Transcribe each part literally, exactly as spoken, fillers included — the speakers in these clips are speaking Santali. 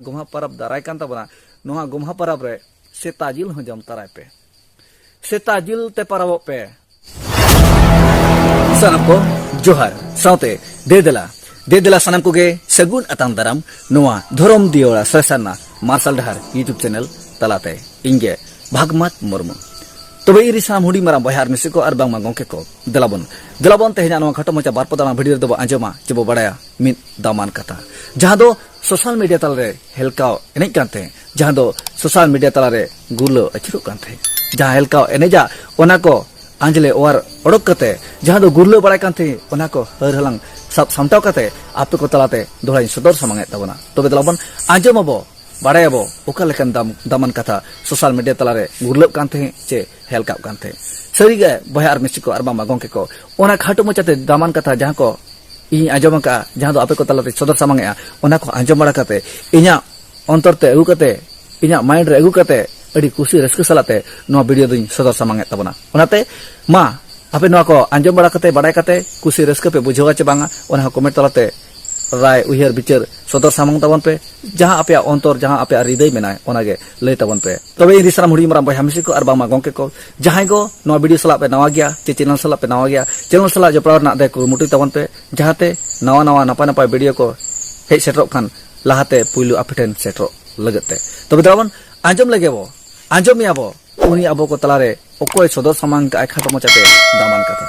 ᱜᱚᱢᱦᱟ ᱯᱚᱨᱚᱵᱽ ᱫᱟᱨᱟᱭ ᱠᱟᱱ ᱛᱟᱵᱚᱱᱟ᱾ ᱱᱚᱣᱟ ᱜᱚᱢᱦᱟ ᱯᱚᱨᱚᱵᱽ ᱨᱮ ᱥᱮᱛᱟ ᱡᱤᱞ ᱦᱚᱸ ᱡᱚᱢ ᱛᱟᱨᱟᱭ ᱯᱮ, ᱥᱮᱛᱟ ᱡᱤᱞ ᱛᱮ ᱯᱟᱨᱟᱵᱚᱜ ᱯᱮ᱾ ᱥᱟᱱᱟᱢ ᱠᱚ ᱡᱚᱦᱟᱨ, ᱥᱟᱶᱛᱮ ᱫᱮ ᱫᱮᱞᱟ, ᱫᱮ ᱫᱮᱞᱟ ᱥᱟᱱᱟᱢ ᱠᱚᱜᱮ ᱥᱟᱹᱜᱩᱱ ᱟᱛᱟᱝ ᱫᱟᱨᱟᱢ ᱱᱚᱣᱟ ᱫᱷᱚᱨᱚᱢ ᱫᱤᱭᱟᱹᱲᱟ ᱥᱟᱨᱥᱟᱨᱱᱟ ᱢᱟᱨᱥᱟᱞ ᱰᱟᱦᱟᱨ YouTube ᱪᱮᱱᱮᱞ ᱛᱟᱞᱟᱛᱮ᱾ ᱤᱧ ᱜᱮ ᱵᱷᱟᱜᱽᱢᱟᱛ ᱢᱩᱨᱢᱩ᱾ ᱛᱚᱵᱮ ᱤᱧ ᱨᱤᱥᱟᱢ ᱦᱩᱰᱤᱧ ᱢᱟᱨᱟᱝ ᱵᱚᱭᱦᱟ ᱟᱨ ᱢᱤᱥᱤ ᱠᱚ ᱟᱨ ᱵᱟᱝᱢᱟ ᱜᱚᱢᱠᱮ ᱠᱚ, ᱫᱮᱞᱟ ᱵᱚᱱ, ᱫᱮᱞᱟ ᱵᱚᱱ ᱛᱮᱦᱮᱧᱟᱜ ᱱᱚᱣᱟ ᱠᱷᱟᱴᱚ ᱢᱟᱪᱷᱟ ᱵᱟᱨ ᱯᱚᱫ ᱟᱲᱟᱝ ᱵᱷᱤᱰᱤᱭᱳ ᱨᱮᱫᱚ ᱵᱚᱱ ᱟᱸᱡᱚᱢᱟ ᱪᱮ ᱵᱚ ᱵᱟᱲᱟᱭᱟ ᱢᱤᱫ ᱫᱟᱢᱟᱱ ᱠᱟᱛᱷᱟ, ᱡᱟᱦᱟᱸ ᱫᱚ ᱥᱳᱥᱟᱞ ᱢᱤᱰᱤᱭᱟ ᱛᱟᱞᱟᱨᱮ ᱦᱮᱞᱠᱟᱣ ᱮᱱᱮᱡ ᱠᱟᱱ ᱛᱟᱦᱮᱸᱫ, ᱡᱟᱦᱟᱸ ᱫᱚ ᱥᱳᱥᱟᱞ ᱢᱤᱰᱤᱭᱟ ᱛᱟᱞᱟᱨᱮ ᱜᱩᱨᱞᱟᱹᱣ ᱟᱹᱪᱩᱨᱚᱜ ᱠᱟᱱ ᱛᱟᱦᱮᱸᱫ᱾ ᱡᱟᱦᱟᱸ ᱦᱮᱞᱠᱟᱣ ᱮᱱᱮᱡᱟ, ᱚᱱᱟ ᱠᱚ ᱟᱸᱡᱽᱞᱮ ᱚᱣᱟᱨ ᱚᱰᱚᱠ ᱠᱟᱛᱮ, ᱡᱟᱦᱟᱸ ᱫᱚ ᱜᱩᱨᱞᱟᱹᱣ ᱵᱟᱲᱟᱭ ᱠᱟᱱ ᱛᱟᱦᱮᱸᱫ, ᱚᱱᱟ ᱠᱚ ᱦᱟᱹᱨ ᱦᱟᱞᱟᱝ ᱥᱟᱵ ᱥᱟᱢᱴᱟᱣ ᱠᱟᱛᱮ ᱟᱯᱮ ᱠᱚ ᱛᱟᱞᱟᱛᱮ ᱫᱚᱦᱲᱟᱧ ᱥᱚᱫᱚᱨ ᱥᱟᱢᱟᱝ ᱮᱫ ᱛᱟᱵᱚᱱᱟ᱾ ᱛᱚᱵᱮ ᱫᱮᱞᱟ ᱵᱚᱱ ᱟᱸᱡᱚᱢ ᱟᱵᱚ, ᱵᱟᱲᱟᱭ ᱟᱵᱚ ᱚᱠᱟ ᱞᱮᱠᱟᱱ ᱫᱟᱢ, ᱫᱟᱢᱟᱱ ᱠᱟᱛᱷᱟ ᱥᱳᱥᱟᱞ ᱢᱤᱰᱤᱭᱟ ᱛᱟᱞᱟᱨᱮ ᱜᱩᱨᱞᱟᱹᱜ ᱠᱟᱱ ᱛᱟᱦᱮᱸᱫ ᱪᱮ ᱦᱮᱞᱠᱟᱜ ᱠᱟᱱ ᱛᱟᱦᱮᱸᱫ᱾ ᱥᱟᱹᱨᱤᱜᱮ ᱵᱚᱭᱦᱟ ᱟᱨ ᱢᱤᱥᱤ ᱠᱚ ᱟᱨ ᱵᱟᱝᱢᱟ ᱜᱚᱢᱠᱮ ᱠᱚ, ᱚᱱᱟ ᱠᱷᱟᱴᱚ ᱢᱟᱪᱷᱟᱛᱮ ᱫᱟᱢᱟᱱ ᱠᱟᱛᱷᱟ ᱡᱟᱦᱟᱸ ᱠᱚ ᱤᱧ ᱟᱸᱡᱚᱢ ᱟᱠᱟᱫᱼᱟ, ᱡᱟᱦᱟᱸ ᱫᱚ ᱟᱯᱮ ᱠᱚ ᱛᱟᱞᱟᱛᱮ ᱥᱚᱫᱚᱨ ᱥᱟᱢᱟᱝ ᱮᱫᱼᱟ, ᱚᱱᱟ ᱠᱚ ᱟᱸᱡᱚᱢ ᱵᱟᱲᱟ ᱠᱟᱛᱮ ᱤᱧᱟᱹᱜ ᱚᱱᱛᱚᱨ ᱛᱮ ᱟᱹᱜᱩ ᱠᱟᱛᱮ, ᱤᱧᱟᱹᱜ ᱢᱟᱭᱤᱱᱰ ᱨᱮ ᱟᱹᱜᱩ ᱠᱟᱛᱮ ᱟᱹᱰᱤ ᱠᱩᱥᱤ ᱨᱟᱹᱥᱠᱟᱹ ᱥᱟᱞᱟᱜ ᱛᱮ ᱱᱚᱣᱟ ᱵᱷᱤᱰᱤᱭᱳ ᱫᱚᱧ ᱥᱚᱫᱚᱨ ᱥᱟᱢᱟᱝ ᱮᱫ ᱛᱟᱵᱚᱱᱟ᱾ ᱚᱱᱟᱛᱮ ᱢᱟ ᱟᱯᱮ ᱱᱚᱣᱟ ᱠᱚ ᱟᱸᱡᱚᱢ ᱵᱟᱲᱟ ᱠᱟᱛᱮ, ᱵᱟᱲᱟᱭ ᱠᱟᱛᱮ, ᱠᱩᱥᱤ ᱨᱟᱹᱥᱠᱟᱹ ᱯᱮ ᱵᱩᱡᱷᱟᱹᱣᱟ ᱪᱮ ᱵᱟᱝᱟ, ᱚᱱᱟ ᱦᱚᱸ ᱠᱚᱢᱮᱱᱴ ᱛᱟᱞᱟᱛᱮ ᱨᱟᱭ, ᱩᱭᱦᱟᱹᱨ, ᱵᱤᱪᱟᱹᱨ ᱥᱚᱫᱚᱨ ᱥᱟᱢᱟᱝ ᱛᱟᱵᱚᱱ ᱯᱮ᱾ ᱡᱟᱦᱟᱸ ᱟᱯᱮᱭᱟᱜ ᱚᱱᱛᱚᱨ, ᱡᱟᱦᱟᱸ ᱟᱯᱮᱭᱟᱜ ᱦᱨᱤᱫᱟᱹᱭ ᱢᱮᱱᱟᱭ, ᱚᱱᱟᱜᱮ ᱞᱟᱹᱭ ᱛᱟᱵᱚᱱ ᱯᱮ᱾ ᱛᱚᱵᱮ ᱤᱧ ᱨᱤᱥᱟᱨᱟᱢ ᱦᱩᱰᱤᱧ ᱢᱟᱨᱟᱝ ᱵᱚᱭᱦᱟ ᱢᱤᱥᱤ ᱠᱚ ᱟᱨ ᱵᱟᱝᱢᱟ ᱜᱚᱢᱠᱮ ᱠᱚ, ᱡᱟᱦᱟᱸᱭ ᱠᱚ ᱱᱚᱣᱟ ᱵᱷᱤᱰᱤᱭᱳ ᱥᱟᱞᱟᱜ ᱯᱮ ᱱᱟᱣᱟ ᱜᱮᱭᱟ ᱪᱮ ᱪᱮᱱᱮᱞ ᱥᱟᱞᱟᱜ ᱯᱮ ᱱᱟᱣᱟ ᱜᱮᱭᱟ, ᱪᱮᱱᱮᱞ ᱥᱟᱞᱟᱜ ᱡᱚᱯᱲᱟᱣ ᱨᱮᱱᱟᱜ ᱫᱟᱭᱟ ᱠᱩᱨᱩᱢᱩᱴᱩᱭ ᱛᱟᱵᱚᱱ ᱯᱮ, ᱡᱟᱦᱟᱸᱛᱮ ᱱᱟᱣᱟ ᱱᱟᱣᱟ ᱱᱟᱯᱟᱭ ᱱᱟᱯᱟᱭ ᱵᱷᱤᱰᱤᱭᱳ ᱠᱚ ᱦᱮᱡ ᱥᱮᱴᱮᱨᱚᱜ ᱠᱷᱟᱱ ᱞᱟᱦᱟᱛᱮ ᱯᱩᱭᱞᱩ ᱟᱯᱮ ᱴᱷᱮᱱ ᱥᱮᱴᱮᱨᱚᱜ ᱞᱟᱹᱜᱤᱫ ᱛᱮ᱾ ᱛᱚᱵᱮ ᱫᱮᱞᱟ ᱵᱚᱱ ᱟᱸᱡᱚᱢ ᱞᱮᱜᱮ ᱵᱚ, ᱟᱸᱡᱚᱢᱮᱭᱟ ᱵᱚ, ᱩᱱᱤ ᱟᱵᱚ ᱠᱚ ᱛᱟᱞᱟᱨᱮ ᱚᱠᱚᱭ ᱥᱚᱫᱚᱨ ᱥᱟᱢᱟᱝ ᱠᱟᱜᱼᱟᱭ ᱠᱷᱟᱴᱚ ᱢᱟᱪᱷᱟᱛᱮ ᱫᱟᱢᱟᱱ ᱠᱟᱛᱷᱟ᱾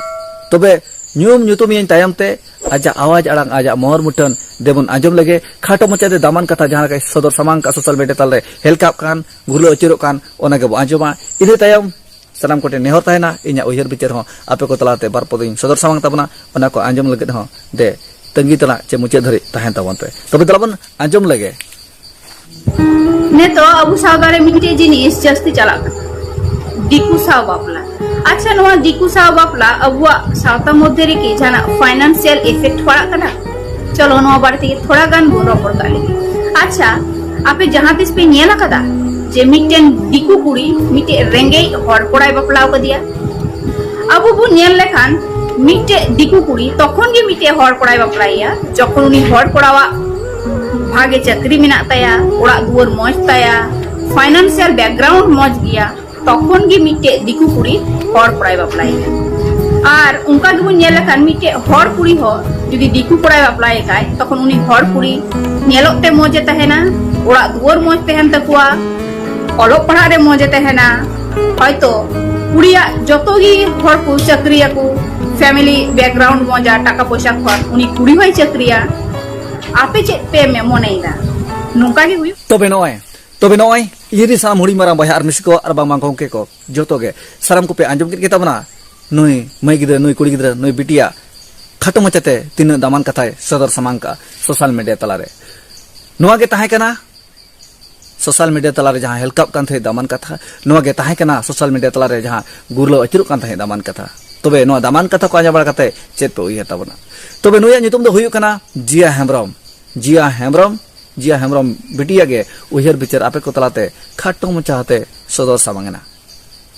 ᱛᱚᱵᱮ ᱧᱩᱢ ᱧᱩᱛᱩᱢᱤᱭᱟᱹᱧ ᱛᱟᱭᱚᱢ ᱛᱮ, ᱟᱡᱟᱜ ᱟᱣᱟᱡ ᱟᱲᱟᱝ, ᱟᱡᱟᱜ ᱢᱚᱦᱚᱨ ᱢᱩᱴᱷᱟᱹᱱ ᱫᱮᱵᱚᱱ ᱟᱸᱡᱚᱢ ᱞᱮᱜᱮ᱾ ᱠᱷᱟᱴᱚ ᱢᱟᱪᱷᱟᱛᱮ ᱫᱟᱢᱟᱱ ᱠᱟᱛᱷᱟ ᱡᱟᱦᱟᱸ ᱞᱮᱠᱟᱭ ᱥᱚᱫᱚᱨ ᱥᱟᱢᱟᱝ ᱠᱟᱜᱼᱟ, ᱥᱳᱥᱟᱞ ᱢᱤᱰᱤᱭᱟ ᱛᱟᱞᱟᱨᱮ ᱦᱮᱞᱠᱟᱜ ᱠᱟᱱ, ᱜᱩᱨᱞᱟᱹᱣ ᱟᱹᱪᱩᱨᱚᱜ ᱠᱟᱱ, ᱚᱱᱟ ᱜᱮᱵᱚ ᱟᱸᱡᱚᱢᱟ᱾ ᱤᱱᱟᱹ ᱛᱟᱭᱚᱢ ᱥᱟᱱᱟᱢ ᱠᱚᱴᱷᱮᱱ ᱱᱮᱦᱚᱨ ᱛᱟᱦᱮᱱᱟ, ᱤᱧᱟᱹᱜ ᱩᱭᱦᱟᱹᱨ ᱵᱤᱪᱟᱹᱨ ᱦᱚᱸ ᱟᱯᱮ ᱠᱚ ᱛᱟᱞᱟᱛᱮ ᱵᱟᱨ ᱯᱚᱫᱤᱧ ᱥᱚᱫᱚᱨ ᱥᱟᱢᱟᱝ ᱛᱟᱵᱚᱱᱟ, ᱚᱱᱟ ᱠᱚ ᱟᱸᱡᱚᱢ ᱞᱟᱹᱜᱤᱫ ᱦᱚᱸ ᱫᱮ ᱛᱟᱺᱜᱤ ᱛᱟᱲᱟᱜ ᱪᱮ ᱢᱩᱪᱟᱹᱫ ᱫᱷᱟᱹᱨᱤᱡ ᱛᱟᱦᱮᱱ ᱛᱟᱵᱚᱱ ᱯᱮ᱾ ᱛᱚᱵᱮ ᱫᱮᱞᱟ ᱵᱚᱱ ᱟᱸᱡᱚᱢ ᱞᱮᱜᱮ᱾ ᱱᱤᱛᱚᱜ ᱟᱵᱚ ᱥᱟᱶᱛᱟ ᱨᱮ ᱢᱤᱫᱴᱮᱡ ᱡᱤᱱᱤᱥ ᱡᱟᱹᱥᱛᱤ ᱪᱟᱞᱟᱜ ᱠᱟᱱᱟ, ᱫᱤᱠᱩ ᱥᱟᱶ ᱵᱟᱯᱞᱟ᱾ ᱟᱪᱪᱷᱟ, ᱱᱚᱣᱟ ᱫᱤᱠᱩ ᱥᱟᱶ ᱵᱟᱯᱞᱟ ᱟᱵᱚᱣᱟᱜ ᱥᱟᱶᱛᱟ ᱢᱚᱫᱽᱫᱷᱮ ᱨᱮ ᱠᱤ ᱡᱟᱦᱟᱱᱟᱜ ᱯᱷᱟᱭᱱᱟᱱᱥᱤᱭᱟᱞ ᱤᱯᱷᱮᱠᱴ ᱯᱟᱲᱟᱜ ᱠᱟᱱᱟ? ᱪᱚᱞᱚ, ᱱᱚᱣᱟ ᱵᱟᱨᱮ ᱛᱮᱜᱮ ᱛᱷᱚᱲᱟ ᱜᱟᱱ ᱵᱚᱱ ᱨᱚᱯᱚᱲ ᱠᱟᱜ ᱞᱮᱜᱮ᱾ ᱟᱪᱪᱷᱟ, ᱟᱯᱮ ᱡᱟᱦᱟᱸ ᱛᱤᱥ ᱯᱮ ᱧᱮᱞ ᱟᱠᱟᱫᱟ ᱡᱮ ᱢᱤᱫᱴᱮᱱ ᱫᱤᱠᱩ ᱠᱩᱲᱤ ᱢᱤᱫᱴᱮᱡ ᱨᱮᱸᱜᱮᱡ ᱦᱚᱲ ᱠᱚᱲᱟᱭ ᱵᱟᱯᱞᱟ ᱟᱠᱟᱫᱮᱭᱟ? ᱟᱵᱚ ᱵᱚᱱ ᱧᱮᱞ ᱞᱮᱠᱷᱟᱱ, ᱢᱤᱫᱴᱮᱡ ᱫᱤᱠᱩ ᱠᱩᱲᱤ ᱛᱚᱠᱷᱚᱱ ᱜᱮ ᱢᱤᱫᱴᱮᱡ ᱦᱚᱲ ᱠᱚᱲᱟᱭ ᱵᱟᱯᱞᱟᱭᱮᱭᱟ ᱡᱚᱠᱷᱚᱱ ᱩᱱᱤ ᱦᱚᱲ ᱠᱚᱲᱟᱣᱟᱜ ᱵᱷᱟᱜᱮ ᱪᱟᱹᱠᱨᱤ ᱢᱮᱱᱟᱜ ᱛᱟᱭᱟ, ᱚᱲᱟᱜ ᱫᱩᱣᱟᱹᱨ ᱢᱚᱡᱽ ᱛᱟᱭᱟ, ᱯᱷᱟᱭᱱᱟᱱᱥᱤᱭᱟᱞ ᱵᱮᱠᱜᱨᱟᱣᱩᱱᱰ ᱢᱚᱡᱽ ᱜᱮᱭᱟ, ᱛᱚᱠᱷᱚᱱ ᱜᱮ ᱢᱤᱫᱴᱮᱡ ᱫᱤᱠᱩ ᱠᱩᱲᱤ ᱦᱚᱲ ᱠᱚᱲᱟᱭ ᱵᱟᱯᱞᱟᱭᱮᱭᱟ᱾ ᱟᱨ ᱚᱱᱠᱟ ᱜᱮᱵᱚᱱ ᱧᱮᱞ ᱞᱮᱠᱷᱟᱱ, ᱢᱤᱫᱴᱮᱡ ᱦᱚᱲ ᱠᱩᱲᱤ ᱦᱚᱸ ᱡᱩᱫᱤ ᱫᱤᱠᱩ ᱠᱚᱲᱟᱭ ᱵᱟᱯᱞᱟᱭᱮ ᱠᱷᱟᱡ, ᱛᱚᱠᱷᱚᱱ ᱩᱱᱤ ᱦᱚᱲ ᱠᱩᱲᱤ ᱧᱮᱞᱚᱜ ᱛᱮ ᱢᱚᱡᱽ ᱮ ᱛᱟᱦᱮᱱᱟ, ᱚᱲᱟᱜ ᱫᱩᱣᱟᱹᱨ ᱢᱚᱡᱽ ᱛᱟᱦᱮᱱ ᱛᱟᱠᱚᱣᱟ, ᱚᱞᱚᱜ ᱯᱟᱲᱦᱟᱜ ᱨᱮ ᱢᱚᱡᱽ ᱮ ᱛᱟᱦᱮᱱᱟ᱾ ᱦᱚᱭᱛᱚ ᱠᱩᱲᱤᱭᱟᱜ ᱡᱚᱛᱚ ᱜᱮ ᱦᱚᱲ ᱠᱚ ᱪᱟᱹᱠᱨᱤᱭᱟᱠᱚ, ᱯᱷᱮᱢᱤᱞᱤ ᱵᱮᱠᱜᱨᱟᱣᱩᱱᱰ ᱢᱚᱡᱟ, ᱴᱟᱠᱟ ᱯᱚᱭᱥᱟ ᱠᱷᱚᱱ ᱩᱱᱤ ᱠᱩᱲᱤ ᱦᱚᱸᱭ ᱪᱟᱹᱠᱨᱤᱭᱟ᱾ ᱟᱯᱮ ᱪᱮᱫ ᱯᱮ ᱢᱮ-, ᱢᱚᱱᱮᱭᱮᱫᱟ? ᱱᱚᱝᱠᱟ ᱜᱮ ᱦᱩᱭᱩᱜ? ᱛᱚᱵᱮ ᱱᱚᱜᱼᱚᱭ, ᱛᱚᱵᱮ ᱱᱚᱜᱼᱚᱭ, ᱤᱧ ᱨᱮᱱ ᱥᱟᱱᱟᱢ ᱦᱩᱰᱤᱧ ᱢᱟᱨᱟᱝ ᱵᱚᱭᱦᱟ ᱟᱨ ᱢᱤᱥᱤ ᱠᱚ ᱟᱨ ᱵᱟᱝᱢᱟ ᱜᱚᱢᱠᱮ ᱠᱚ, ᱡᱚᱛᱚ ᱜᱮ, ᱥᱟᱱᱟᱢ ᱠᱚᱯᱮ ᱟᱸᱡᱚᱢ ᱠᱮᱫ ᱜᱮ ᱛᱟᱵᱚᱱᱟ, ᱱᱩᱭ ᱢᱟᱹᱭ ᱜᱤᱫᱽᱨᱟᱹ, ᱱᱩᱭ ᱠᱩᱲᱤ ᱜᱤᱫᱽᱨᱟᱹ, ᱱᱩᱭ ᱵᱤᱴᱤᱭᱟᱜ ᱠᱷᱟᱴᱚ ᱢᱟᱪᱷᱟᱛᱮ ᱛᱤᱱᱟᱹᱜ ᱫᱟᱢᱟᱱ ᱠᱟᱛᱷᱟᱭ ᱥᱚᱫᱚᱨ ᱥᱟᱢᱟᱝ ᱠᱟᱜᱼᱟ ᱥᱳᱥᱟᱞ ᱢᱤᱰᱤᱭᱟ ᱛᱟᱞᱟᱨᱮ᱾ ᱱᱚᱣᱟ ᱜᱮ ᱛᱟᱦᱮᱸ ᱠᱟᱱᱟ ᱥᱳᱥᱟᱞ ᱢᱤᱰᱤᱭᱟ ᱛᱟᱞᱟᱨᱮ ᱡᱟᱦᱟᱸ ᱦᱮᱞᱠᱟᱣᱜ ᱠᱟᱱ ᱛᱟᱦᱮᱸᱫ ᱫᱟᱢᱟᱱ ᱠᱟᱛᱷᱟ, ᱱᱚᱣᱟ ᱜᱮ ᱛᱟᱦᱮᱸ ᱠᱟᱱᱟ ᱥᱳᱥᱟᱞ ᱢᱤᱰᱤᱭᱟ ᱛᱟᱞᱟᱨᱮ ᱡᱟᱦᱟᱸ ᱜᱩᱨᱞᱟᱹᱣ ᱟᱹᱪᱩᱨᱚᱜ ᱠᱟᱱ ᱛᱟᱦᱮᱸᱫ ᱫᱟᱢᱟᱱ ᱠᱟᱛᱷᱟ᱾ ᱛᱚᱵᱮ ᱱᱚᱣᱟ ᱫᱟᱢᱟᱱ ᱠᱟᱛᱷᱟ ᱠᱚ ᱟᱸᱡᱚᱢ ᱵᱟᱲᱟ ᱠᱟᱛᱮ ᱪᱮᱫ ᱯᱮ ᱩᱭᱦᱟᱹᱨ ᱛᱟᱵᱚᱱᱟ? ᱛᱚᱵᱮ ᱱᱩᱭᱟᱜ ᱧᱩᱛᱩᱢ ᱫᱚ ᱦᱩᱭᱩᱜ ᱠᱟᱱᱟ ᱡᱤᱭᱟ ᱦᱮᱢᱵᱨᱚᱢ᱾ ᱡᱤᱭᱟ ᱦᱮᱢᱵᱨᱚᱢ, ᱡᱤᱭᱟ ᱦᱮᱢᱵᱨᱚᱢ ᱵᱤᱴᱤᱭᱟᱜ ᱜᱮ ᱩᱭᱦᱟᱹᱨ ᱵᱤᱪᱟᱹᱨ ᱟᱯᱮ ᱠᱚ ᱛᱟᱞᱟᱛᱮ ᱠᱷᱟᱴᱚ ᱢᱟᱪᱷᱟ ᱟᱛᱮ ᱥᱚᱫᱚᱨ ᱥᱟᱢᱟᱝ ᱮᱱᱟ᱾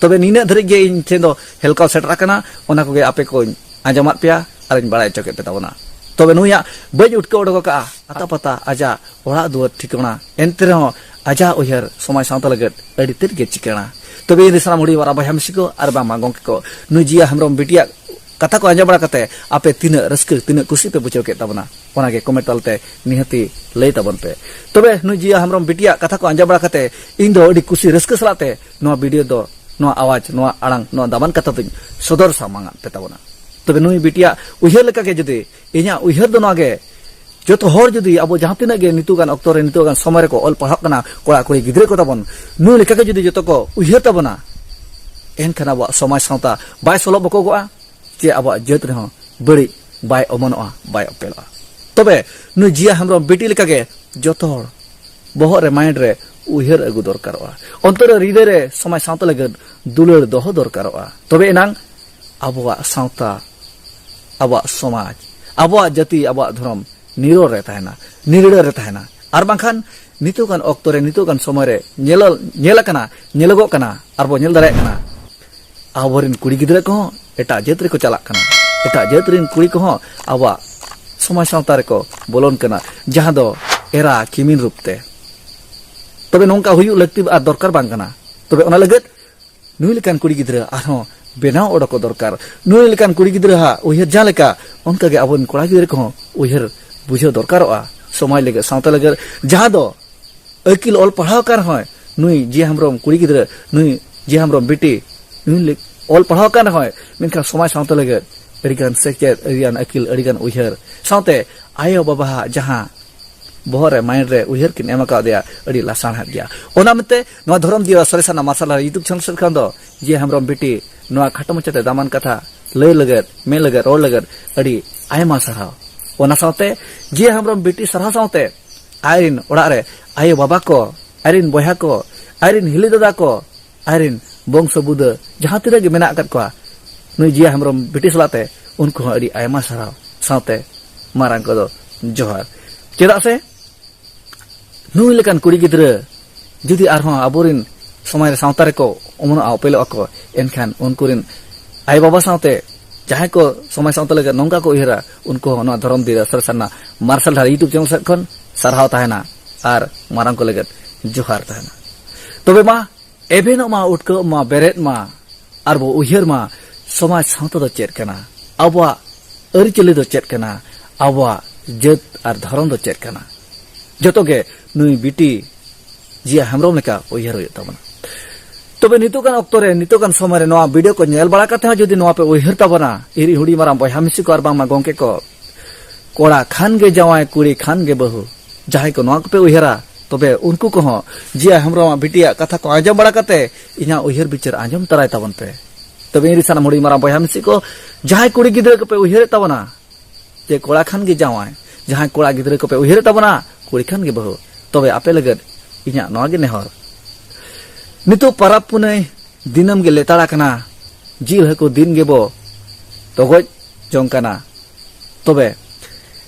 ᱛᱚᱵᱮ ᱱᱤᱱᱟᱹᱜ ᱫᱷᱟᱹᱨᱤᱡ ᱜᱮ ᱤᱧ ᱴᱷᱮᱱ ᱫᱚ ᱦᱮᱞᱠᱟᱣ ᱥᱮᱴᱮᱨ ᱟᱠᱟᱱᱟ, ᱚᱱᱟ ᱠᱚᱜᱮ ᱟᱯᱮ ᱠᱚᱧ ᱟᱸᱡᱚᱢᱟᱫ ᱯᱮᱭᱟ ᱟᱨᱤᱧ ᱵᱟᱲᱟᱭ ᱦᱚᱪᱚ ᱠᱮᱫ ᱯᱮ ᱛᱟᱵᱚᱱᱟ᱾ ᱛᱚᱵᱮ ᱱᱩᱭᱟᱜ ᱵᱟᱹᱧ ᱩᱴᱠᱟᱹᱣ ᱚᱰᱚᱠ ᱟᱠᱟᱫᱼᱟ ᱟᱛᱟ ᱯᱟᱛᱟ ᱟᱡᱟᱜ ᱚᱲᱟᱜ ᱫᱩᱣᱟᱹᱨ ᱴᱷᱤᱠᱟᱹᱱᱟ, ᱮᱱᱛᱮ ᱨᱮᱦᱚᱸ ᱟᱡᱟᱜ ᱩᱭᱦᱟᱹᱨ ᱥᱚᱢᱟᱡᱽ ᱥᱟᱶᱛᱟ ᱞᱟᱹᱜᱤᱫ ᱟᱹᱰᱤ ᱛᱮᱫ ᱜᱮ ᱪᱤᱠᱟᱹᱬᱟ᱾ ᱛᱚᱵᱮ ᱤᱧ ᱨᱮᱱ ᱥᱟᱱᱟᱢ ᱦᱩᱰᱤᱧ ᱢᱟᱨᱟᱝ ᱵᱚᱭᱦᱟ ᱢᱤᱥᱤ ᱠᱚ ᱟᱨ ᱵᱟᱝᱢᱟ ᱜᱚᱢᱠᱮ ᱠᱚ, ᱱᱩᱭ ᱡᱤᱭᱟ ᱦᱮᱢᱵᱨᱚᱢ ᱵᱤᱴᱤᱭᱟᱜ ᱠᱟᱛᱷᱟ ᱠᱚ ᱟᱸᱡᱚᱢ ᱵᱟᱲᱟ ᱠᱟᱛᱮ ᱟᱯᱮ ᱛᱤᱱᱟᱹᱜ ᱨᱟᱹᱥᱠᱟᱹ, ᱛᱤᱱᱟᱹᱜ ᱠᱩᱥᱤ ᱯᱮ ᱵᱩᱡᱷᱟᱹᱣ ᱠᱮᱫ ᱛᱟᱵᱚᱱᱟ, ᱚᱱᱟᱜᱮ ᱠᱚᱢᱮᱱᱴ ᱛᱟᱞᱟᱛᱮ ᱱᱤᱦᱟᱹᱛᱤ ᱞᱟᱹᱭ ᱛᱟᱵᱚᱱ ᱯᱮ᱾ ᱛᱚᱵᱮ ᱱᱩᱭ ᱡᱤᱭᱟ ᱦᱮᱢᱵᱨᱚᱢ ᱵᱤᱴᱤᱭᱟᱜ ᱠᱟᱛᱷᱟ ᱠᱚ ᱟᱸᱡᱚᱢ ᱵᱟᱲᱟ ᱠᱟᱛᱮ ᱤᱧ ᱫᱚ ᱟᱹᱰᱤ ᱠᱩᱥᱤ ᱨᱟᱹᱥᱠᱟᱹ ᱥᱟᱞᱟᱜ ᱛᱮ ᱱᱚᱣᱟ ᱵᱷᱤᱰᱤᱭᱳ ᱫᱚ, ᱱᱚᱣᱟ ᱟᱣᱟᱡᱽ, ᱱᱚᱣᱟ ᱟᱲᱟᱝ, ᱱᱚᱣᱟ ᱫᱟᱢᱟᱱ ᱠᱟᱛᱷᱟ ᱫᱚᱧ ᱥᱚᱫᱚᱨ ᱥᱟᱢᱟᱝ ᱟᱫ ᱯᱮ ᱛᱟᱵᱚᱱᱟ᱾ ᱛᱚᱵᱮ ᱱᱩᱭ ᱵᱤᱴᱤᱭᱟᱜ ᱩᱭᱦᱟᱹᱨ ᱞᱮᱠᱟᱜᱮ ᱡᱩᱫᱤ, ᱤᱧᱟᱹᱜ ᱩᱭᱦᱟᱹᱨ ᱫᱚ ᱱᱚᱣᱟ ᱜᱮ, ᱡᱚᱛᱚ ᱦᱚᱲ ᱡᱩᱫᱤ ᱟᱵᱚ ᱡᱟᱦᱟᱸ ᱛᱤᱱᱟᱹᱜ ᱜᱮ ᱱᱤᱛᱚᱜᱟᱱ ᱚᱠᱛᱚ ᱨᱮ, ᱱᱤᱛᱚᱜᱟᱱ ᱥᱚᱢᱚᱭ ᱨᱮᱠᱚ ᱚᱞ ᱯᱟᱲᱦᱟᱜ ᱠᱟᱱᱟ, ᱠᱚᱲᱟ ᱠᱩᱲᱤ ᱜᱤᱫᱽᱨᱟᱹ ᱠᱚ ᱛᱟᱵᱚᱱ, ᱱᱩᱭ ᱞᱮᱠᱟᱜᱮ ᱡᱩᱫᱤ ᱡᱚᱛᱚ ᱠᱚ ᱩᱭᱦᱟᱹᱨ ᱛᱟᱵᱚᱱᱟ, ᱮᱱᱠᱷᱟᱱ ᱟᱵᱚᱣᱟᱜ ᱥᱚᱢᱟᱡᱽ ᱥᱟᱶᱛᱟ ᱵᱟᱭ ᱥᱚᱞᱚᱵ ᱵᱚᱠᱚᱜᱚᱜᱼᱟ, ᱪᱮ ᱟᱵᱚᱣᱟᱜ ᱡᱟᱹᱛ ᱨᱮᱦᱚᱸ ᱵᱟᱹᱲᱤᱡ ᱵᱟᱭ ᱚᱢᱚᱱᱚᱜᱼᱟ, ᱵᱟᱭ ᱚᱯᱮᱞᱚᱜᱼᱟ᱾ ᱛᱚᱵᱮ ᱱᱩᱭ ᱡᱤᱭᱟ ᱦᱮᱢᱵᱨᱚᱢ ᱵᱤᱴᱤ ᱞᱮᱠᱟᱜᱮ ᱡᱚᱛᱚ ᱦᱚᱲ ᱵᱚᱦᱚᱜ ᱨᱮ, ᱢᱟᱭᱤᱱᱰ ᱨᱮ ᱩᱭᱦᱟᱹᱨ ᱟᱹᱜᱩ ᱫᱚᱨᱠᱟᱨᱚᱜᱼᱟ᱾ ᱚᱱᱛᱚᱨ ᱨᱮ, ᱦᱨᱤᱫᱟᱹᱭ ᱨᱮ ᱥᱚᱢᱟᱡᱽ ᱥᱟᱶᱛᱟ ᱞᱟᱹᱜᱤᱫ ᱫᱩᱞᱟᱹᱲ ᱫᱚᱦᱚ ᱫᱚᱨᱠᱟᱨᱚᱜᱼᱟ᱾ ᱛᱚᱵᱮ ᱮᱱᱟᱝ ᱟᱵᱚᱣᱟᱜ ᱥᱟᱶᱛᱟ, ᱟᱵᱚᱣᱟᱜ ᱥᱚᱢᱟᱡᱽ, ᱟᱵᱚᱣᱟᱜ ᱡᱟᱹᱛᱤ, ᱟᱵᱚᱣᱟᱜ ᱫᱷᱚᱨᱚᱢ ᱱᱤᱨᱚᱲ ᱨᱮ ᱛᱟᱦᱮᱱᱟ, ᱱᱤᱨᱲᱟᱹ ᱨᱮ ᱛᱟᱦᱮᱱᱟ᱾ ᱟᱨ ᱵᱟᱝᱠᱷᱟᱱ ᱱᱤᱛᱚᱜᱟᱱ ᱚᱠᱛᱚ ᱨᱮ, ᱱᱤᱛᱚᱜᱟᱱ ᱥᱚᱢᱚᱭ ᱨᱮ ᱧᱮᱞᱚᱜ, ᱧᱮᱞ ᱟᱠᱟᱱᱟ, ᱧᱮᱞᱚᱜᱚᱜ ᱠᱟᱱᱟ, ᱟᱨ ᱵᱚ ᱧᱮᱞ ᱫᱟᱲᱮᱭᱟᱜ ᱠᱟᱱᱟ, ᱟᱵᱚᱨᱮᱱ ᱠᱩᱲᱤ ᱜᱤᱫᱽᱨᱟᱹ ᱠᱚᱦᱚᱸ ᱮᱴᱟᱜ ᱡᱟᱹᱛ ᱨᱮᱠᱚ ᱪᱟᱞᱟᱜ ᱠᱟᱱᱟ, ᱮᱴᱟᱜ ᱡᱟᱹᱛ ᱨᱮᱱ ᱠᱩᱲᱤ ᱠᱚᱦᱚᱸ ᱟᱵᱚᱣᱟᱜ ᱥᱚᱢᱟᱡᱽ ᱥᱟᱶᱛᱟ ᱨᱮᱠᱚ ᱵᱚᱞᱚᱱ ᱠᱟᱱᱟ, ᱡᱟᱦᱟᱸ ᱫᱚ ᱮᱨᱟ ᱠᱤᱢᱤᱱ ᱨᱩᱯ ᱛᱮ᱾ ᱛᱚᱵᱮ ᱱᱚᱝᱠᱟ ᱦᱩᱭᱩᱜ ᱞᱟᱹᱠᱛᱤ ᱟᱨ ᱫᱚᱨᱠᱟᱨ ᱵᱟᱝ ᱠᱟᱱᱟ᱾ ᱛᱚᱵᱮ ᱚᱱᱟ ᱞᱟᱹᱜᱤᱫ ᱱᱩᱭ ᱞᱮᱠᱟᱱ ᱠᱩᱲᱤ ᱜᱤᱫᱽᱨᱟᱹ ᱟᱨᱦᱚᱸ ᱵᱮᱱᱟᱣ ᱚᱰᱚᱠᱚᱜ ᱫᱚᱨᱠᱟᱨ᱾ ᱱᱩᱭ ᱞᱮᱠᱟᱱ ᱠᱩᱲᱤ ᱜᱤᱫᱽᱨᱟᱹ ᱦᱟᱜ ᱩᱭᱦᱟᱹᱨ ᱡᱟᱦᱟᱸ ᱞᱮᱠᱟ, ᱚᱱᱠᱟᱜᱮ ᱟᱵᱚᱨᱮᱱ ᱠᱚᱲᱟ ᱜᱤᱫᱽᱨᱟᱹ ᱠᱚᱦᱚᱸ ᱩᱭᱦᱟᱹᱨ ᱵᱩᱡᱷᱟᱹᱣ ᱫᱚᱨᱠᱟᱨᱚᱜᱼᱟ᱾ ᱥᱚᱢᱟᱡᱽ ᱞᱟᱹᱜᱤᱫ, ᱥᱟᱶᱛᱟ ᱞᱟᱹᱜᱤᱫ, ᱡᱟᱦᱟᱸ ᱫᱚ ᱟᱹᱠᱤᱞ ᱚᱞ ᱯᱟᱲᱦᱟᱣ ᱟᱠᱟᱱ ᱨᱮᱦᱚᱸᱭ, ᱱᱩᱭ ᱡᱤᱭᱟ ᱦᱮᱢᱵᱨᱚᱢ ᱠᱩᱲᱤ ᱜᱤᱫᱽᱨᱟᱹ, ᱱᱩᱭ ᱡᱤᱭᱟ ᱦᱮᱢᱵᱨᱚᱢ ᱵᱤᱴᱤ, ᱱᱩᱭ ᱞᱮ-, ᱚᱞ ᱯᱟᱲᱦᱟᱣ ᱟᱠᱟᱱ ᱨᱮᱦᱚᱸᱭ, ᱢᱮᱱᱠᱷᱟᱱ ᱥᱚᱢᱟᱡᱽ ᱥᱟᱶᱛᱟ ᱞᱟᱹᱜᱤᱫ ᱟᱹᱰᱤᱜᱟᱱ ᱥᱮᱪᱮᱫ, ᱟᱹᱰᱤᱜᱟᱱ ᱟᱹᱠᱤᱞ, ᱟᱹᱰᱤᱜᱟᱱ ᱩᱭᱦᱟᱹᱨ, ᱥᱟᱶᱛᱮ ᱟᱭᱳ ᱵᱟᱵᱟᱣᱟᱜ ᱡᱟᱦᱟᱸ ᱵᱚᱦᱚᱜ ᱨᱮ, ᱢᱟᱭᱤᱱᱰ ᱨᱮ ᱩᱭᱦᱟᱹᱨ ᱠᱤᱱ ᱮᱢ ᱟᱠᱟᱫᱮᱭᱟ, ᱟᱹᱰᱤ ᱞᱟᱥᱟᱲᱦᱮᱫ ᱜᱮᱭᱟ᱾ ᱚᱱᱟ ᱢᱮᱱᱛᱮ ᱱᱚᱣᱟ ᱫᱷᱚᱨᱚᱢ ᱫᱤᱭᱟ ᱥᱚᱨᱮᱥᱟᱱᱟ ᱢᱟᱨᱥᱟᱞ ᱟᱨ YouTube ᱪᱮᱱᱮᱞ ᱥᱮᱫ ᱠᱷᱚᱱ ᱫᱚ ᱡᱤᱭᱟ ᱦᱮᱢᱵᱨᱚᱢ ᱵᱤᱴᱤ ᱱᱚᱣᱟ ᱠᱷᱟᱴᱚ ᱢᱟᱪᱷᱟᱛᱮ ᱫᱟᱢᱟᱱ ᱠᱟᱛᱷᱟ ᱞᱟᱹᱭ ᱞᱟᱹᱜᱤᱫ, ᱢᱮᱱ ᱞᱟᱹᱜᱤᱫ, ᱨᱚᱲ ᱞᱟᱹᱜᱤᱫ ᱟᱹᱰᱤ ᱟᱭᱢᱟ ᱥᱟᱨᱦᱟᱣ᱾ ᱚᱱᱟ ᱥᱟᱶᱛᱮ ᱡᱤᱭᱟ ᱦᱮᱢᱵᱨᱚᱢ ᱵᱤᱴᱤ ᱥᱟᱨᱦᱟᱣ ᱥᱟᱶᱛᱮ ᱟᱡᱨᱮᱱ ᱚᱲᱟᱜ ᱨᱮ ᱟᱭᱳ ᱵᱟᱵᱟ ᱠᱚ, ᱟᱡᱨᱮᱱ ᱵᱚᱭᱦᱟ ᱠᱚ, ᱟᱡᱨᱮᱱ ᱦᱤᱞᱤ ᱫᱟᱫᱟ ᱠᱚ, ᱟᱡᱨᱮᱱ ᱵᱚᱝᱥᱚ ᱵᱩᱫᱟᱹ ᱡᱟᱦᱟᱸ ᱛᱤᱱᱟᱹᱜ ᱜᱮ ᱢᱮᱱᱟᱜ ᱟᱠᱟᱫ ᱠᱚᱣᱟ, ᱱᱩᱭ ᱡᱤᱭᱟ ᱦᱮᱢᱵᱨᱚᱢ ᱵᱤᱴᱤ ᱥᱟᱞᱟᱜ ᱛᱮ ᱩᱱᱠᱩ ᱦᱚᱸ ᱟᱹᱰᱤ ᱟᱭᱢᱟ ᱥᱟᱨᱦᱟᱣ ᱥᱟᱶᱛᱮ ᱢᱟᱨᱟᱝ ᱠᱚᱫᱚ ᱡᱚᱦᱟᱨ᱾ ᱪᱮᱫᱟᱜ ᱥᱮ ᱱᱩᱭ ᱞᱮᱠᱟᱱ ᱠᱩᱲᱤ ᱜᱤᱫᱽᱨᱟᱹ ᱡᱩᱫᱤ ᱟᱨᱦᱚᱸ ᱟᱵᱚᱨᱮᱱ ᱥᱚᱢᱟᱡᱽ ᱨᱮ, ᱥᱟᱶᱛᱟ ᱨᱮᱠᱚ ᱚᱢᱚᱱᱚᱜᱼᱟ, ᱩᱯᱮᱞᱚᱜᱼᱟ ᱠᱚ, ᱮᱱᱠᱷᱟᱱ ᱩᱱᱠᱩᱨᱮᱱ ᱟᱭᱳ ᱵᱟᱵᱟ ᱥᱟᱶᱛᱮ ᱡᱟᱦᱟᱸᱭ ᱠᱚ ᱥᱚᱢᱟᱡᱽ ᱥᱟᱶᱛᱟ ᱞᱟᱹᱜᱤᱫ ᱱᱚᱝᱠᱟ ᱠᱚ ᱩᱭᱦᱟᱹᱨᱟ, ᱩᱱᱠᱩ ᱦᱚᱸ ᱱᱚᱣᱟ ᱫᱷᱚᱨᱚᱢ ᱫᱤᱭᱟ ᱥᱚᱨᱮᱥᱟᱱᱟ ᱢᱟᱨᱥᱟᱞ ᱰᱟᱦᱟᱨ YouTube ᱪᱮᱱᱮᱞ ᱥᱮᱫ ᱠᱷᱚᱱ ᱥᱟᱨᱦᱟᱣ ᱛᱟᱦᱮᱱᱟ ᱟᱨ ᱢᱟᱨᱟᱝ ᱠᱚ ᱞᱟᱹᱜᱤᱫ ᱡᱚᱦᱟᱨ ᱛᱟᱦᱮᱱᱟ᱾ ᱛᱚᱵᱮ ᱢᱟ, ᱮᱵᱷᱮᱱᱚᱜ ᱢᱟ, ᱩᱴᱠᱟᱹᱜ ᱢᱟ, ᱵᱮᱨᱮᱫ ᱢᱟ, ᱟᱨ ᱵᱚ ᱩᱭᱦᱟᱹᱨ ᱢᱟ, ᱥᱚᱢᱟᱡᱽ ᱥᱟᱶᱛᱟ ᱫᱚ ᱪᱮᱫ ᱠᱟᱱᱟ, ᱟᱵᱚᱣᱟᱜ ᱟᱹᱨᱤᱪᱟᱹᱞᱤ ᱫᱚ ᱪᱮᱫ ᱠᱟᱱᱟ, ᱟᱵᱚᱣᱟᱜ ᱡᱟᱹᱛ ᱟᱨ ᱫᱷᱚᱨᱚᱢ ᱫᱚ ᱪᱮᱫ ᱠᱟᱱᱟ᱾ ᱡᱚᱛᱚ ᱜᱮ ᱱᱩᱭ ᱵᱤᱴᱤ ᱡᱤᱭᱟ ᱦᱮᱢᱵᱨᱚᱢ ᱞᱮᱠᱟ ᱩᱭᱦᱟᱹᱨ ᱦᱩᱭᱩᱜ ᱛᱟᱵᱚᱱᱟ᱾ ᱛᱚᱵᱮ ᱱᱤᱛᱚᱜ ᱜᱟᱱ ᱚᱠᱛᱚ ᱨᱮ, ᱱᱤᱛᱚᱜ ᱜᱟᱱ ᱥᱚᱢᱚᱭ ᱨᱮ ᱱᱚᱣᱟ ᱵᱷᱤᱰᱤᱭᱳ ᱠᱚ ᱧᱮᱞ ᱵᱟᱲᱟ ᱠᱟᱛᱮ ᱦᱚᱸ ᱡᱩᱫᱤ ᱱᱚᱣᱟ ᱯᱮ ᱩᱭᱦᱟᱹᱨ ᱛᱟᱵᱚᱱᱟ, ᱤᱧ ᱦᱩᱰᱤᱧ ᱢᱟᱨᱟᱝ ᱵᱚᱭᱦᱟ ᱢᱤᱥᱤ ᱠᱚ ᱟᱨ ᱵᱟᱝᱢᱟ ᱜᱚᱢᱠᱮ ᱠᱚ, ᱠᱚᱲᱟ ᱠᱷᱟᱱ ᱜᱮ ᱡᱟᱶᱟᱭ, ᱠᱩᱲᱤ ᱠᱷᱟᱱ ᱜᱮ ᱵᱟᱹᱦᱩ, ᱡᱟᱦᱟᱸᱭ ᱠᱚ ᱱᱚᱣᱟ ᱠᱚᱯᱮ ᱩᱭᱦᱟᱹᱨᱟ, ᱛᱚᱵᱮ ᱩᱱᱠᱩ ᱠᱚᱦᱚᱸ ᱡᱤᱭᱟ ᱦᱮᱢᱵᱨᱚᱢᱟᱜ ᱵᱤᱴᱤᱭᱟᱜ ᱠᱟᱛᱷᱟ ᱠᱚ ᱟᱸᱡᱚᱢ ᱵᱟᱲᱟ ᱠᱟᱛᱮ ᱤᱧᱟᱹᱜ ᱩᱭᱦᱟᱹᱨ ᱵᱤᱪᱟᱹᱨ ᱟᱸᱡᱚᱢ ᱛᱟᱨᱟᱭ ᱛᱟᱵᱚᱱ ᱯᱮ᱾ ᱛᱚᱵᱮ ᱤᱧ ᱨᱤᱱ ᱥᱟᱱᱟᱢ ᱦᱩᱰᱤᱧ ᱢᱟᱨᱟᱝ ᱵᱚᱭᱦᱟ ᱢᱤᱥᱤ ᱠᱚ, ᱡᱟᱦᱟᱸᱭ ᱠᱩᱲᱤ ᱜᱤᱫᱽᱨᱟᱹ ᱠᱚᱯᱮ ᱩᱭᱦᱟᱹᱨᱮᱫ ᱛᱟᱵᱚᱱᱟ, ᱡᱮ ᱠᱚᱲᱟ ᱠᱷᱟᱱ ᱜᱮ ᱡᱟᱶᱟᱭ, ᱡᱟᱦᱟᱸᱭ ᱠᱚᱲᱟ ᱜᱤᱫᱽᱨᱟᱹ ᱠᱚᱯᱮ ᱩᱭᱦᱟᱹᱨᱮᱫ ᱛᱟᱵᱚᱱᱟ, ᱠᱩᱲᱤ ᱠᱷᱟᱱ ᱜᱮ ᱵᱟᱹᱦᱩ, ᱛᱚᱵᱮ ᱟᱯᱮ ᱞᱟᱹᱜᱤᱫ ᱤᱧᱟᱹᱜ ᱱᱚᱣᱟ ᱜᱮ ᱱᱮᱦᱚᱨ, ᱱᱤᱛᱚᱜ ᱯᱟᱨᱟᱵᱽ ᱯᱩᱱᱟᱹᱭ ᱫᱤᱱᱟᱹᱢ ᱜᱮ ᱞᱮᱛᱟᱲ ᱟᱠᱟᱱᱟ, ᱡᱤᱞ ᱦᱟᱹᱠᱩ ᱫᱤᱱ ᱜᱮᱵᱚ ᱛᱚᱜᱚᱡ ᱡᱚᱝ ᱠᱟᱱᱟ᱾ ᱛᱚᱵᱮ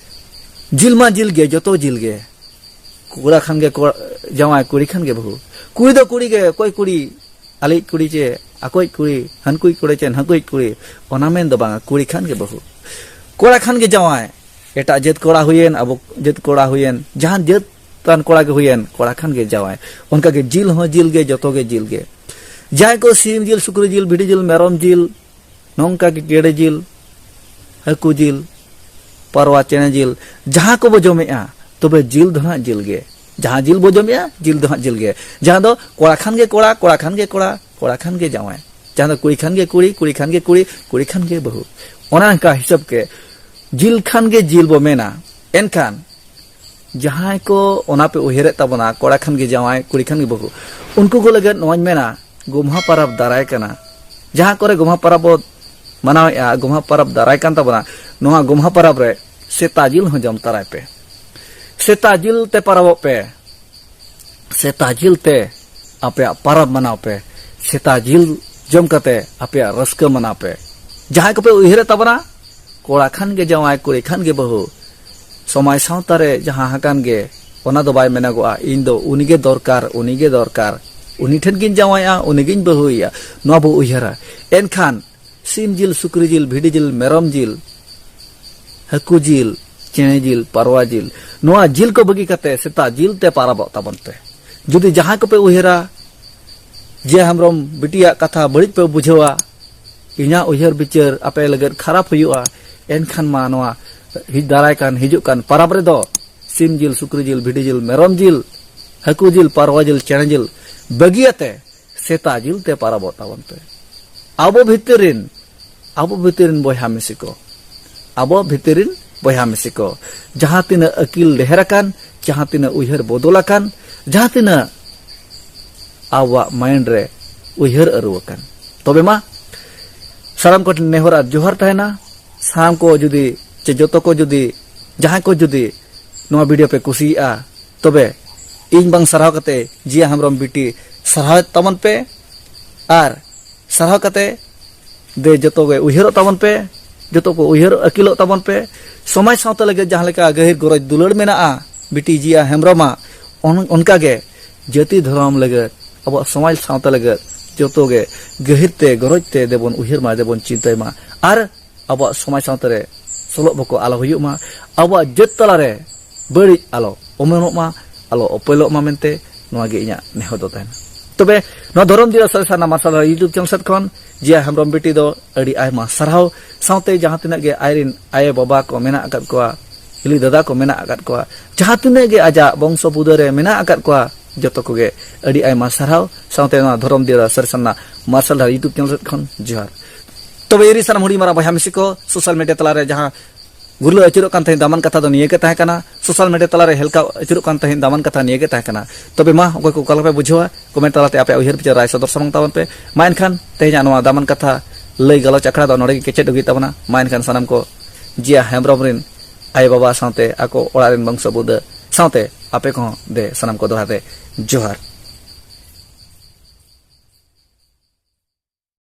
ᱡᱤᱞ ᱢᱟ ᱡᱤᱞ ᱜᱮ, ᱡᱚᱛᱚ ᱡᱤᱞ ᱜᱮ, ᱠᱚᱲᱟ ᱠᱷᱟᱱ ᱜᱮ ᱠᱚᱲᱟ, ᱡᱟᱶᱟᱭ, ᱠᱩᱲᱤ ᱠᱷᱟᱱ ᱜᱮ ᱵᱟᱹᱦᱩ᱾ ᱠᱩᱲᱤ ᱫᱚ ᱠᱩᱲᱤ ᱜᱮ, ᱚᱠᱚᱭ ᱠᱩᱲᱤ, ᱟᱞᱮᱭᱤᱡ ᱠᱩᱲᱤ ᱪᱮ ᱟᱠᱚᱭᱤᱡ ᱠᱩᱲᱤ, ᱦᱟᱱᱠᱩᱭᱤᱡ ᱠᱩᱲᱤ ᱪᱮ ᱱᱷᱟᱠᱩᱭᱤᱡ ᱠᱩᱲᱤ, ᱚᱱᱟ ᱢᱮᱱ ᱫᱚ ᱵᱟᱝᱟ, ᱠᱩᱲᱤ ᱠᱷᱟᱱ ᱜᱮ ᱵᱟᱹᱦᱩ, ᱠᱚᱲᱟ ᱠᱷᱟᱱ ᱜᱮ ᱡᱟᱶᱟᱭ᱾ ᱮᱴᱟᱜ ᱡᱟᱹᱛ ᱠᱚᱲᱟ ᱦᱩᱭᱮᱱ, ᱟᱵᱚ ᱡᱟᱹᱛ ᱠᱚᱲᱟ ᱦᱩᱭᱮᱱ, ᱡᱟᱦᱟᱸ ᱡᱟᱹᱛ ᱨᱟᱱ ᱠᱚᱲᱟ ᱜᱮ ᱦᱩᱭᱮᱱ, ᱠᱚᱲᱟ ᱠᱷᱟᱱ ᱜᱮ ᱡᱟᱶᱟᱭ᱾ ᱚᱱᱠᱟ ᱜᱮ ᱡᱤᱞ ᱦᱚᱸ ᱡᱤᱞ ᱜᱮ, ᱡᱚᱛᱚ ᱜᱮ ᱡᱤᱞ ᱜᱮ᱾ ᱡᱟᱦᱟᱸᱭ ᱠᱚ ᱥᱤᱢ ᱡᱤᱞ, ᱥᱩᱠᱨᱤ ᱡᱤᱞ, ᱵᱷᱤᱰᱤ ᱡᱤᱞ, ᱢᱮᱨᱚᱢ ᱡᱤᱞ, ᱱᱚᱝᱠᱟ ᱜᱮ ᱜᱮᱰᱮ ᱡᱤᱞ, ᱦᱟᱹᱠᱩ ᱡᱤᱞ, ᱯᱟᱨᱣᱟ ᱪᱮᱬᱮ ᱡᱤᱞ, ᱡᱟᱦᱟᱸ ᱠᱚᱵᱚ ᱡᱚᱢᱮᱜᱼᱟ, ᱛᱚᱵᱮ ᱡᱤᱞ ᱫᱚ ᱦᱟᱸᱜ ᱡᱤᱞ ᱜᱮ᱾ ᱡᱟᱦᱟᱸ ᱡᱤᱞ ᱵᱚ ᱡᱚᱢᱮᱜᱼᱟ, ᱡᱤᱞ ᱫᱚ ᱦᱟᱸᱜ ᱡᱤᱞ ᱜᱮ᱾ ᱡᱟᱦᱟᱸ ᱫᱚ ᱠᱚᱲᱟ ᱠᱷᱟᱱ ᱜᱮ ᱠᱚᱲᱟ, ᱠᱚᱲᱟ ᱠᱷᱟᱱ ᱜᱮ ᱠᱚᱲᱟ, ᱠᱚᱲᱟ ᱠᱷᱟᱱ ᱜᱮ ᱡᱟᱶᱟᱭ᱾ ᱡᱟᱦᱟᱸ ᱫᱚ ᱠᱩᱲᱤ ᱠᱷᱟᱱ ᱜᱮ ᱠᱩᱲᱤ, ᱠᱩᱲᱤ ᱠᱷᱟᱱ ᱜᱮ ᱠᱩᱲᱤ, ᱠᱩᱲᱤ ᱠᱷᱟᱱ ᱜᱮ ᱵᱟᱹᱦᱩ᱾ ᱚᱱᱟ ᱚᱱᱠᱟ ᱦᱤᱥᱟᱹᱵ ᱜᱮ ᱡᱤᱞ ᱠᱷᱟᱱ ᱜᱮ ᱡᱤᱞ ᱵᱚ ᱢᱮᱱᱟ᱾ ᱮᱱᱠᱷᱟᱱ ᱡᱟᱦᱟᱸᱭ ᱠᱚ ᱚᱱᱟ ᱯᱮ ᱩᱭᱦᱟᱹᱨᱮᱫ ᱛᱟᱵᱚᱱᱟ, ᱠᱚᱲᱟ ᱠᱷᱟᱱ ᱜᱮ ᱡᱟᱶᱟᱭ, ᱠᱩᱲᱤ ᱠᱷᱟᱱ ᱜᱮ ᱵᱟᱹᱦᱩ, ᱩᱱᱠᱩ ᱠᱚ ᱞᱟᱹᱜᱤᱫ ᱱᱚᱣᱟᱧ ᱢᱮᱱᱟ, ᱜᱚᱢᱦᱟ ᱯᱟᱨᱟᱵᱽ ᱫᱟᱨᱟᱭ ᱠᱟᱱᱟ᱾ ᱡᱟᱦᱟᱸ ᱠᱚᱨᱮ ᱜᱚᱢᱦᱟ ᱯᱟᱨᱟᱵᱽ ᱵᱚ ᱢᱟᱱᱟᱣᱮᱫᱼᱟ, ᱜᱚᱢᱦᱟ ᱯᱟᱨᱟᱵᱽ ᱫᱟᱨᱟᱭ ᱠᱟᱱ ᱛᱟᱵᱚᱱᱟ, ᱱᱚᱣᱟ ᱜᱚᱢᱦᱟ ᱯᱟᱨᱟᱵᱽ ᱨᱮ ᱥᱮᱛᱟ ᱡᱤᱞ ᱦᱚᱸ ᱡᱚᱢ ᱛᱟᱨᱟᱭ ᱯᱮ᱾ ᱥᱮᱛᱟ ᱡᱤᱞ ᱛᱮ ᱯᱟᱨᱟᱵᱚᱜ ᱯᱮ᱾ ᱥᱮᱛᱟ ᱡᱤᱞ ᱛᱮ ᱟᱯᱮᱭᱟᱜ ᱯᱟᱨᱟᱵᱽ ᱢᱟᱱᱟᱣ ᱯᱮ᱾ ᱥᱮᱛᱟ ᱡᱤᱞ ᱡᱚᱢ ᱠᱟᱛᱮ ᱟᱯᱮᱭᱟᱜ ᱨᱟᱹᱥᱠᱟᱹ ᱢᱟᱱᱟᱣ ᱯᱮ᱾ ᱡᱟᱦᱟᱸᱭ ᱠᱚᱯᱮ ᱩᱭᱦᱟᱹᱨᱮᱫ ᱛᱟᱵᱚᱱᱟ, ᱠᱚᱲᱟ ᱠᱷᱟᱱ ᱜᱮ ᱡᱟᱶᱟᱭ, ᱠᱩᱲᱤ ᱠᱷᱟᱱ ᱜᱮ ᱵᱟᱹᱦᱩ, ᱥᱚᱢᱟᱡᱽ ᱥᱟᱶᱛᱟ ᱨᱮ ᱡᱟᱦᱟᱸ ᱟᱠᱟᱱ ᱜᱮ, ᱚᱱᱟ ᱫᱚ ᱵᱟᱭ ᱢᱮᱱᱚᱜᱚᱜᱼᱟ, ᱤᱧ ᱫᱚ ᱩᱱᱤ ᱜᱮ ᱫᱚᱨᱠᱟᱨ, ᱩᱱᱤ ᱜᱮ ᱫᱚᱨᱠᱟᱨ, ᱩᱱᱤ ᱴᱷᱮᱱ ᱜᱤᱧ ᱡᱟᱶᱟᱭᱟ, ᱩᱱᱤ ᱜᱤᱧ ᱵᱟᱹᱦᱩᱭᱮᱭᱟ, ᱱᱚᱣᱟ ᱵᱚ ᱩᱭᱦᱟᱹᱨᱟ᱾ ᱮᱱᱠᱷᱟᱱ ᱥᱤᱢ ᱡᱤᱞ, ᱥᱩᱠᱨᱤ ᱡᱤᱞ, ᱵᱷᱤᱰᱤ ᱡᱤᱞ, ᱢᱮᱨᱚᱢ ᱡᱤᱞ, ᱦᱟᱹᱠᱩ ᱡᱤᱞ, ᱪᱮᱬᱮ ᱡᱤᱞ, ᱯᱟᱨᱣᱟ ᱡᱤᱞ, ᱱᱚᱣᱟ ᱡᱤᱞ ᱠᱚ ᱵᱟᱹᱜᱤ ᱠᱟᱛᱮ ᱥᱮᱛᱟ ᱡᱤᱞ ᱛᱮ ᱯᱟᱨᱟᱵᱚᱜ ᱛᱟᱵᱚᱱ ᱯᱮ᱾ ᱡᱩᱫᱤ ᱡᱟᱦᱟᱸᱭ ᱠᱚᱯᱮ ᱩᱭᱦᱟᱹᱨᱟ, ᱡᱮ ᱦᱮᱢᱵᱨᱚᱢ ᱵᱤᱴᱤᱭᱟᱜ ᱠᱟᱛᱷᱟ ᱵᱟᱹᱲᱤᱡ ᱯᱮ ᱵᱩᱡᱷᱟᱹᱣᱟ, ᱤᱧᱟᱹᱜ ᱩᱭᱦᱟᱹᱨ ᱵᱤᱪᱟᱹᱨ ᱟᱯᱮ ᱞᱟᱹᱜᱤᱫ ᱠᱷᱟᱨᱟᱯ ᱦᱩᱭᱩᱜᱼᱟ, ᱮᱱᱠᱷᱟᱱ ᱢᱟ ᱱᱚᱣᱟ ᱦᱤᱡ-, ᱫᱟᱨᱟᱭ ᱠᱟᱱ, ᱦᱤᱡᱩᱜ ᱠᱟᱱ ᱯᱟᱨᱟᱵᱽ ᱨᱮᱫᱚ ᱥᱤᱢ ᱡᱤᱞ, ᱥᱩᱠᱨᱤ ᱡᱤᱞ, ᱵᱷᱤᱰᱤ ᱡᱤᱞ, ᱢᱮᱨᱚᱢ ᱡᱤᱞ, ᱦᱟᱹᱠᱩ ᱡᱤᱞ, ᱯᱟᱨᱣᱟ ᱡᱤᱞ, ᱪᱮᱬᱮ ᱡᱤᱞ ᱵᱟᱹᱜᱤᱭᱟᱛᱮ ᱥᱮᱛᱟ ᱡᱤᱞ ᱛᱮ ᱯᱟᱨᱟᱵᱚᱜ ᱛᱟᱵᱚᱱ ᱯᱮ᱾ ᱟᱵᱚ ᱵᱷᱤᱛᱤᱨ ᱨᱤᱱ, ᱟᱵᱚ ᱵᱷᱤᱛᱤᱨ ᱨᱤᱱ ᱵᱚᱭᱦᱟ ᱢᱤᱥᱤ ᱠᱚ, ᱟᱵᱚ ᱵᱷᱤᱛᱤᱨ ᱨᱤᱱ ᱵᱚᱭᱦᱟ ᱢᱤᱥᱤ ᱠᱚ, ᱡᱟᱦᱟᱸ ᱛᱤᱱᱟᱹᱜ ᱟᱹᱠᱤᱞ ᱰᱷᱮᱨ ᱟᱠᱟᱱ, ᱡᱟᱦᱟᱸ ᱛᱤᱱᱟᱹᱜ ᱩᱭᱦᱟᱹᱨ ᱵᱚᱫᱚᱞ ᱟᱠᱟᱱ, ᱡᱟᱦᱟᱸ ᱛᱤᱱᱟᱹᱜ ᱟᱵᱚᱣᱟᱜ mind ᱨᱮ ᱩᱭᱦᱟᱹᱨ ᱟᱹᱨᱩ ᱟᱠᱟᱱ, ᱛᱚᱵᱮ ᱢᱟ ᱥᱟᱱᱟᱢ ᱠᱚᱴᱷᱮᱱ ᱱᱮᱦᱚᱨ ᱟᱨ ᱡᱚᱦᱟᱨ ᱛᱟᱦᱮᱱᱟ᱾ ᱥᱟᱱᱟᱢ ᱠᱚ ᱡᱩᱫᱤ, ᱪᱮ ᱡᱚᱛᱚ ᱠᱚ ᱡᱩᱫᱤ, ᱡᱟᱦᱟᱸᱭ ᱠᱚ ᱡᱩᱫᱤ ᱱᱚᱣᱟ video ᱯᱮ ᱠᱩᱥᱤᱭᱟᱜᱼᱟ, ᱛᱚᱵᱮ ᱤᱧ ᱵᱟᱝ ᱥᱟᱨᱦᱟᱣ ᱠᱟᱛᱮ ᱡᱤᱭᱟ ᱦᱮᱢᱵᱨᱚᱢ ᱵᱤᱴᱤ ᱥᱟᱨᱦᱟᱣ ᱛᱟᱵᱚᱱ ᱯᱮ᱾ ᱟᱨ ᱥᱟᱨᱦᱟᱣ ᱠᱟᱛᱮ ᱫᱮ ᱡᱚᱛᱚ ᱜᱮ ᱩᱭᱦᱟᱹᱨᱚᱜ ᱛᱟᱵᱚᱱ ᱯᱮ, ᱡᱚᱛᱚ ᱠᱚ ᱩᱭᱦᱟᱹᱨ ᱟᱹᱠᱤᱞᱚᱜ ᱛᱟᱵᱚᱱ ᱯᱮ᱾ ᱥᱚᱢᱟᱡᱽ ᱥᱟᱶᱛᱟ ᱞᱟᱹᱜᱤᱫ ᱡᱟᱦᱟᱸ ᱞᱮᱠᱟ ᱜᱟᱹᱦᱤᱨ ᱜᱚᱨᱚᱡᱽ ᱫᱩᱞᱟᱹᱲ ᱢᱮᱱᱟᱜᱼᱟ ᱵᱤᱴᱤ ᱡᱤᱭᱟ ᱦᱮᱢᱵᱨᱚᱢᱟᱜ, ᱚᱱ-, ᱚᱱᱠᱟ ᱜᱮ ᱡᱟᱹᱛᱤ ᱫᱷᱚᱨᱚᱢ ᱞᱟᱹᱜᱤᱫ, ᱟᱵᱚᱣᱟᱜ ᱥᱚᱢᱟᱡᱽ ᱥᱟᱶᱛᱟ ᱞᱟᱹᱜᱤᱫ ᱡᱚᱛᱚ ᱜᱮ ᱜᱟᱹᱦᱤᱨ ᱛᱮ ᱜᱚᱨᱚᱡᱽ ᱛᱮ ᱫᱮᱵᱚᱱ ᱩᱭᱦᱟᱹᱨ ᱢᱟ, ᱫᱮᱵᱚᱱ ᱪᱤᱱᱛᱟᱹᱭ ᱢᱟ᱾ ᱟᱨ ᱟᱵᱚᱣᱟᱜ ᱥᱚᱢᱟᱡᱽ ᱥᱟᱶᱛᱟ ᱨᱮ ᱥᱚᱞᱚᱜ ᱵᱚᱠᱚ ᱟᱞᱚ ᱦᱩᱭᱩᱜ ᱢᱟ, ᱟᱵᱚᱣᱟᱜ ᱡᱟᱹᱛ ᱛᱟᱞᱟᱨᱮ ᱵᱟᱹᱲᱤᱡ ᱟᱞᱚ ᱚᱢᱚᱱᱚᱜ ᱢᱟ, ᱟᱞᱚ ᱚᱯᱮᱞᱚᱜ ᱢᱟ ᱢᱮᱱᱛᱮ ᱱᱚᱣᱟ ᱜᱮ ᱤᱧᱟᱹᱜ ᱱᱮᱦᱚᱨ ᱫᱚ ᱛᱟᱦᱮᱱᱟ᱾ ᱛᱚᱵᱮ ᱱᱚᱣᱟ ᱫᱷᱚᱨᱚᱢ ᱫᱤᱭᱟ ᱥᱟᱹᱨᱤ ᱥᱟᱨᱱᱟ ᱢᱟᱨᱥᱟᱞ ᱟᱨ YouTube channel ᱥᱮᱫ ᱠᱷᱚᱱ ᱡᱤᱭᱟ ᱦᱮᱢᱵᱨᱚᱢ ᱵᱤᱴᱤ ᱫᱚ ᱟᱹᱰᱤ ᱟᱭᱢᱟ ᱥᱟᱨᱦᱟᱣ, ᱥᱟᱶᱛᱮ ᱡᱟᱦᱟᱸ ᱛᱤᱱᱟᱹᱜ ᱜᱮ ᱟᱡᱨᱮᱱ ᱟᱭᱳ ᱵᱟᱵᱟ ᱠᱚ ᱢᱮᱱᱟᱜ ᱟᱠᱟᱫ ᱠᱚᱣᱟ, ᱦᱤᱞᱤ ᱫᱟᱫᱟ ᱠᱚ ᱢᱮᱱᱟᱜ ᱟᱠᱟᱫ ᱠᱚᱣᱟ, ᱡᱟᱦᱟᱸ ᱛᱤᱱᱟᱹᱜ ᱜᱮ ᱟᱡᱟᱜ ᱵᱚᱝᱥᱚ ᱵᱩᱫᱟᱹ ᱨᱮ ᱢᱮᱱᱟᱜ ᱟᱠᱟᱫ ᱠᱚᱣᱟ, ᱡᱚᱛᱚ ᱠᱚᱜᱮ ᱟᱹᱰᱤ ᱟᱭᱢᱟ ᱥᱟᱨᱦᱟᱣ, ᱥᱟᱶᱛᱮ ᱱᱚᱣᱟ ᱫᱷᱚᱨᱚᱢ ᱫᱤᱭᱟ ᱥᱟᱹᱨᱤ ᱥᱟᱨᱱᱟ ᱢᱟᱨᱥᱟᱞ ᱟᱨ YouTube channel ᱥᱮᱫ ᱠᱷᱚᱱ ᱡᱚᱦᱟᱨ᱾ ᱛᱚᱵᱮ ᱤᱨᱤ ᱥᱟᱱᱟᱢ ᱦᱩᱰᱤᱧ ᱢᱟᱨᱟᱝ ᱵᱚᱭᱦᱟ ᱢᱤᱥᱤ ᱠᱚ, social media ᱛᱟᱞᱟᱨᱮ ᱡᱟᱦᱟᱸ ᱜᱩᱨᱞᱟᱹ ᱟᱹᱪᱩᱨᱚᱜ ᱠᱟᱱ ᱛᱟᱦᱮᱸᱫ ᱫᱟᱢᱟᱱ ᱠᱟᱛᱷᱟ ᱫᱚ ᱱᱤᱭᱟᱹ ᱜᱮ ᱛᱟᱦᱮᱸ ᱠᱟᱱᱟ᱾ Social media ᱛᱟᱞᱟᱨᱮ ᱦᱮᱞᱠᱟᱣ ᱟᱹᱪᱩᱨᱚᱜ ᱠᱟᱱ ᱛᱟᱦᱮᱸᱫ ᱫᱟᱢᱟᱱ ᱠᱟᱛᱷᱟ ᱱᱤᱭᱟᱹ ᱜᱮ ᱛᱟᱦᱮᱸ ᱠᱟᱱᱟ᱾ ᱛᱚᱵᱮ ᱢᱟ, ᱚᱠᱚᱭ ᱠᱚ ᱚᱠᱟ ᱞᱮᱠᱟ ᱯᱮ ᱵᱩᱡᱷᱟᱹᱣᱟ, comment ᱛᱟᱞᱟᱛᱮ ᱟᱯᱮᱭᱟᱜ ᱩᱭᱦᱟᱹᱨ ᱵᱤᱪᱟᱹᱨ ᱨᱟᱭ ᱥᱚᱫᱚᱨ ᱥᱟᱢᱟᱝ ᱛᱟᱵᱚᱱ ᱯᱮ᱾ ᱢᱟ ᱮᱱᱠᱷᱟᱱ, ᱛᱮᱦᱮᱧᱟᱜ ᱱᱚᱣᱟ ᱫᱟᱢᱟᱱ ᱠᱟᱛᱷᱟ ᱞᱟᱹᱭ ᱜᱟᱞᱚᱪ ᱟᱠᱷᱲᱟ ᱫᱚ ᱱᱚᱰᱮ ᱜᱮ ᱠᱮᱪᱮᱫ ᱦᱩᱭᱩᱜ ᱛᱟᱵᱚᱱᱟ᱾ ᱢᱟ ᱮᱱᱠᱷᱟᱱ, ᱥᱟᱱᱟᱢ ᱠᱚ ᱡᱤᱭᱟ ᱦᱮᱢᱵᱨᱚᱢ ᱨᱮᱱ ᱟᱭᱳ ᱵᱟᱵᱟ ᱥᱟᱶᱛᱮ ᱟᱠᱚ ᱚᱲᱟᱜ ᱨᱮᱱ ᱵᱚᱝᱥᱚ ᱵᱩᱫᱟᱹ ᱥᱟᱶᱛᱮ ᱟᱯᱮ ᱠᱚᱦᱚᱸ ᱫᱮ ᱥᱟᱱᱟᱢ ᱠᱚ ᱫᱚᱦᱲᱟ ᱛᱮ ᱡᱚᱦᱟᱨ᱾